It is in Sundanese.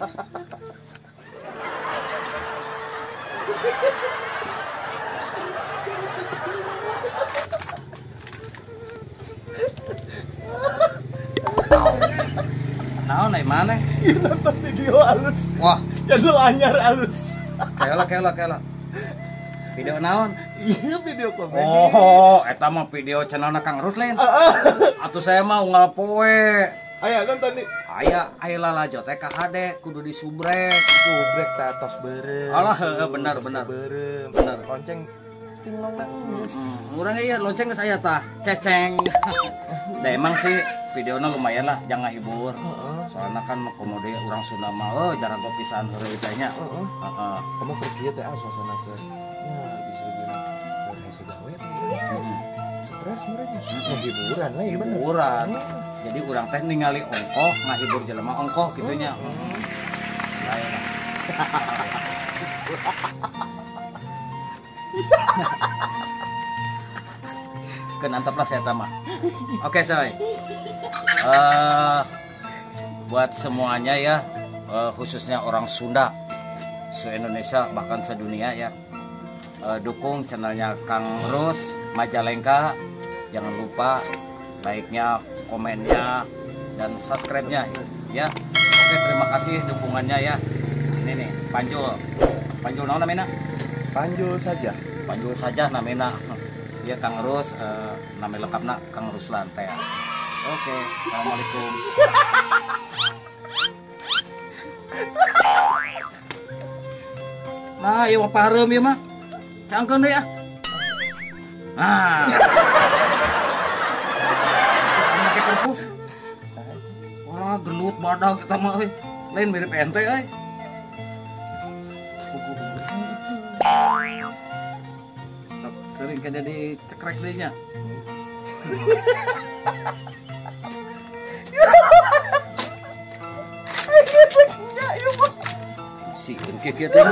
Naon naik mana? Ieu nonton video alus. Wah, channel anyar alus. Kela. Video naon? Iya video komedi. Oh, eta mah video channelna Kang Ruslan. Atuh saya mah unggal poe. Aya nonton nih. Aya aya lalajo teh ka hade kudu disubrek. Subrek teh tos beureum. Alah heueuh bener. Beureum. Bener. Lonceng ting long Urang ieu lonceng geus aya tah, ceceng. Da emang sih videona lumayan lah, jangan hibur. Soalnya kan komode urang Sunda mah jarang pisan heureuy teh nya. Heeh. Kamu keur kieu teh suasana keur nya bisa dibilang keur hese gawe. Stres mereka. Hiburan lah ya bener. Hiburan. Jadi urang teh ningali ongkoh ngahibur jelema ongkoh kitu nya. Lain lah. Keun antep lah saya mah. Oke coy. Buat semuanya ya, khususnya orang Sunda, se-Indonesia bahkan sedunia ya, dukung channelnya Kang Rus Majalengka. Jangan lupa like-nya, komennya, dan subscribe-nya ya. Oke, terima kasih dukungannya ya. Ini nih Panjul, Panjul naon namanya? Panjul saja. Panjul saja namanya. Ya Kang Rus, nama lengkapnya Kang Ruslan teh. Oke, assalamualaikum. Nah, ieu mah pareum ieu mah. Cangkeun deui ah. Nah. Terus anu make perpus. Wah, gelut badag kita mah euy. Lain mirip ente euy. Sering kan jadi cekrek deui nya. Si kieu teh.